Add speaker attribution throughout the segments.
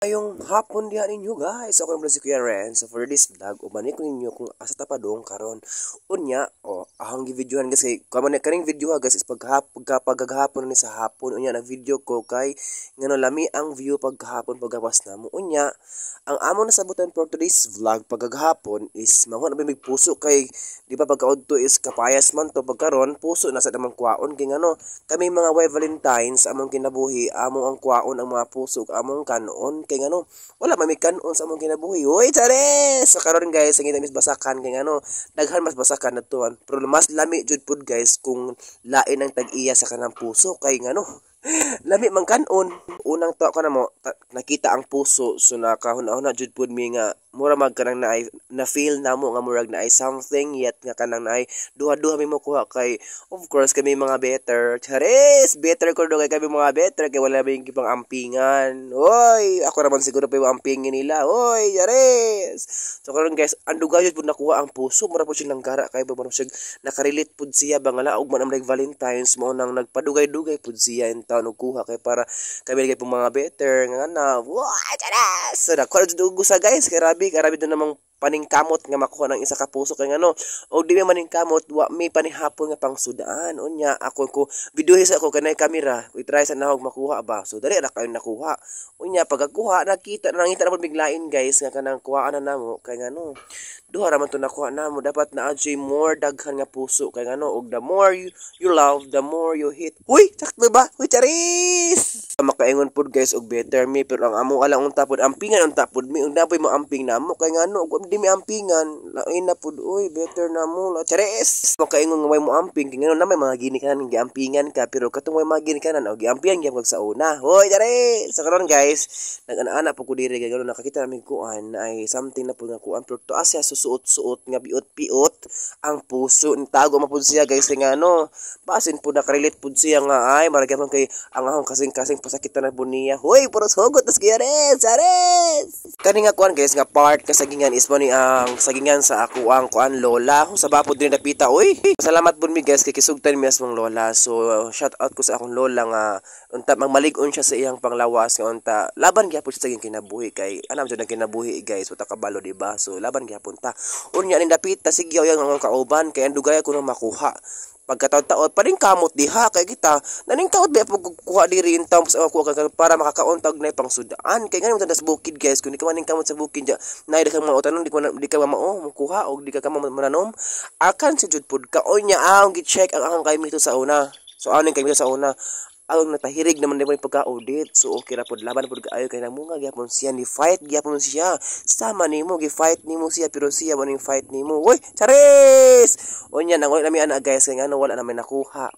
Speaker 1: Ngayong hapon diha ninyo, guys. Ako naman si Kuya Ren. So for this vlog, uban ko ninyo kung asa ta padung karon. Unya, oh, akong gi-videohan, guys, kay kamo na kaning video ha, guys, is pagkagaghapon ni sa hapon. Unya nag-video ko kay ngano lami ang view pagkahapon paggawas namo. Unya, ang among nasabutan for today's vlog pagkagahapon is manguha na mig puso kay di ba pagkaudto is kapayas man to, pagkaron puso na sa namang kwaon kay ngano kami mga way Valentines among kinabuhi, among ang kwaon ang mga puso among kanon kay ngano wala man may kanon sa among kinabuhi. Hoy, chares! So karon, guys, ang mis basakan kay ngano daghan mas basakan natuan, pero mas lami jud pud, guys, kung lain ang tag-iya sa kanang puso kay ngano lami man kanon. Unang to ko na mo nakita ang puso, so nakahuna-huna jud pud mi nga mura mag kanang naay na feel namo nga murag naay something yet nga kanang naay duha-duha mi mo kuha kay of course kami mga better. Charis! Better ko do kay kami mga better kay wala may ibang ampingan. Hoy, ako naman siguro pa yung ampingin nila. Hoy, charis! So karon, guys, ang dugay jud pud nakuha ang puso, mura pud siya langgara kay ba mura siya nakarelate pud siya ba nga laog man ang like Valentine's mo nang nagpadugay-dugay pud siya in town og kuha kay para kami kay pong mga better nga na. Wow, charis! So nakuha jud og usa, guys, kay grabe, grabe doon namang paningkamot nga makuha ng isa ka puso kay ngano og di mi maningkamot, wa mi panihapon nga pangsudaan. Unya ako ko videohi sa ako kanay kamera, i-try sa nahog makuha ba, so dali ra kayo nakuha. Unya pagkakuha, nakita nangita na pud biglain, guys, nga kanang kuhaan na namo kay ngano duha ra man to nakuha namo, dapat naa jud more daghan nga puso kay ngano og the more you love, the more you hit. Huy, sakto ba? Huy, charis! Makaingon pud, guys, og better me, pero ang amo alang unta pud ampingan unta pud mi, unta pud mo amping namo kay ngano og di mi ampingan, lain na pud. Uy, better na mo la, charis! Makaingon nga way mo amping kay ngano na may mga ginikanan giampingan ka, pero katong way mga ginikanan og giampingan gyud sa una. Hoy, charis! Sa karon, guys, nag-ana-ana po ko diri kay ngano nakakita namin kuan ay something na pud nga kuan, pero tuas siya susuot-suot nga biot-biot ang puso. Tago man pud siya, guys, kay ngano basin pud nakarelate pud siya nga ay marag man kay ang akong kasing-kasing pasakitan na pud niya. Hoy, puros hugot tas charis, charis! Kani nga kuan, guys, nga part ka sagingan is mo ni ang sagingan sa ako ang kuan lola sa bapod din dapita. Uy, salamat pud mi, guys, kay kisugtan mi as mong lola. So shout out ko sa akong lola nga unta magmalig-on siya sa iyang panglawas nga unta laban gyapon siya sa iyang kinabuhi kay anam jud ang kinabuhi, guys, wala kabalo, di ba? So laban gyapon ta. Unya ning dapita sige yang ang kauban kay ang dugay ko nang makuha. Pagkataon-taon paning kamot diha kay kita naningkamot ba pag kuha diri in terms of kuha ka para makakaon tag na pangsudaan kay ngano sa bukid, guys, kung di ka maningkamot sa bukid ja nay ka mga utanon, di ka mao mukuha og di ka mananom akan si jud pud ka. Unya ang gi-check ang akong kaymito sa una, so aning kaymito sa una ang natahirig naman di mo pagka-audit. So okay ra pud, laban pud kaayo kay namunga gyapon siya, ni fight gyapon siya. Sama nimo gi-fight nimo siya, pero siya mo ning fight nimo. Uy, charis! Unya nang nami ana, guys, kay ngano wala naman nakuha.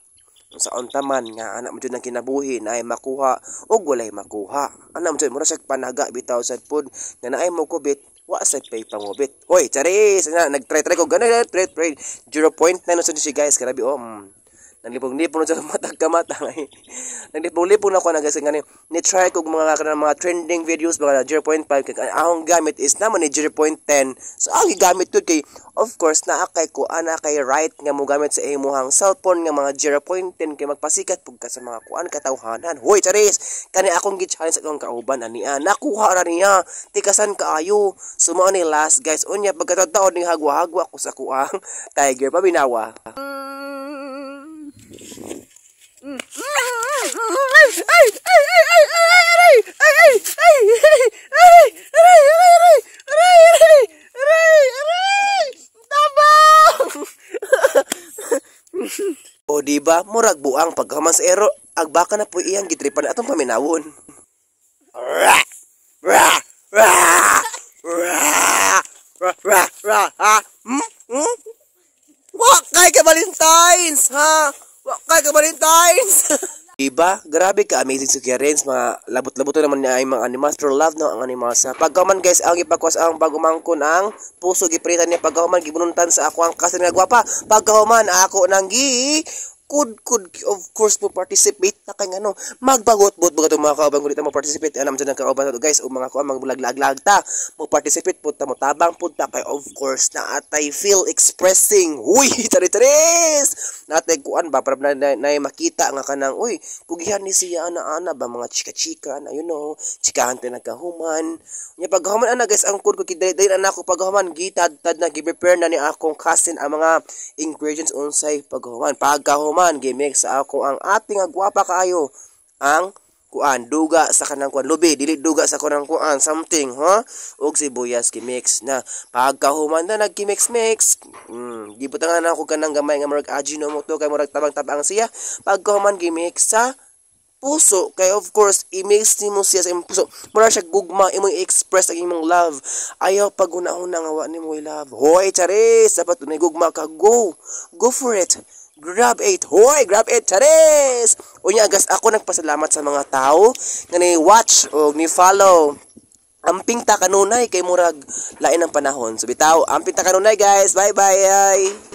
Speaker 1: Sa unta man nga anak mo jud ang kinabuhi na ay makuha ug walay makuha. Ana mo jud mura siya panaga bitaw sad pud nga naay mo kubit, wa sad pay pangubit. Hoy, charis! Na nagtry-try ko ganun, try try 0.9 na sad siya, guys, grabe oh. Naglipong-lipong na siya matag kamata. Naglipong-lipong na ako na, guys, ngani ni try ko mga kanang mga trending videos mga 0.5 kay akong gamit is naman ni 0.10. So ang gigamit ko kay of course naa kay ko ana kay right nga mo gamit sa imuhang cellphone nga mga 0.10 kay magpasikat pug ka sa mga kuan katawhanan. Hoy, charis! Kani akong gi-challenge sa akong kauban ani nakuha ra niya. Tikasan kaayo. So mao ni last, guys. Unya pagkataon ning hagwa-hagwa ko sa kuang tiger paminawa.
Speaker 2: Ay, ay, ay, ay, ay, ay, ay, ay, ay, ay, aray, aray, aray, aray, aray, aray, tabang!
Speaker 1: O di ba, murag buang pagkaman sa ero, agbaka na po iyang gitripan atong paminawon. Ra! Ra! Ra! Ra! Ra! Ra! Ra! Ha? Hmm? Hmm? Wa kay ka Valentines, ha? Wa kay ka Valentines. Diba? Grabe ka amazing si Kuya Renz. Mga labot-labot naman niya ay mga animals. Pero love no ang animals. Pagkaman, guys, ang ipakwas ang pagumangkon ang puso gipritan niya, pagkahuman gibununtan sa ako ang kasin nga gwapa. Pagkahuman ako nang gi Kudkod, of course mo participate na kay ngano magbagot-bot ba katong mga kauban kung di ta mo participate. Anam dyan ang kauban nato, guys, o mga kuan, maglaglag ta, mo participate pud ta, mo tabang pud ta kay of course na atay feel expressing. Uy, tari-taris natay kuan ba para na makita nga kanang, uy, kugihan ni siya ana-ana ba, mga chika-chika na, chikahan tayo nagkahuman nya. Pagkahuman ana, guys, ang kudkod kay dali ana ako. Pagkahuman, gitad-tad na, gi-prepare na ni akong cousin ang mga ingredients unsay pagkahuman. Pagkahuman, gimix sa ako ang ating gwapa kaayo ang kuan, duga sa kanang kuan, lubi, dili duga sa kanang kuan, something, ha, ug sibuyas, gimix na. Pagkahuman na nagki-mix mix, gibutangan na ako kanang gamay nga murag Ajinomoto kay murag tabang-tabang siya. Pagkahuman, gimix sa puso kay of course i-mix nimo siya sa imong puso, mura siya gugma, imong i-express ang imong love. Ayaw pag-una-una nga wa nimo love. Hoy, charis, dapat tunay gugma ka, go go for it, grab it, hoy, grab it, charis. Unya guys, ako nagpasalamat sa mga tao nga ni watch o ni follow. Amping ta kanunay kay murag lain ang panahon. So bitaw, amping ta kanunay, guys. Bye bye ay.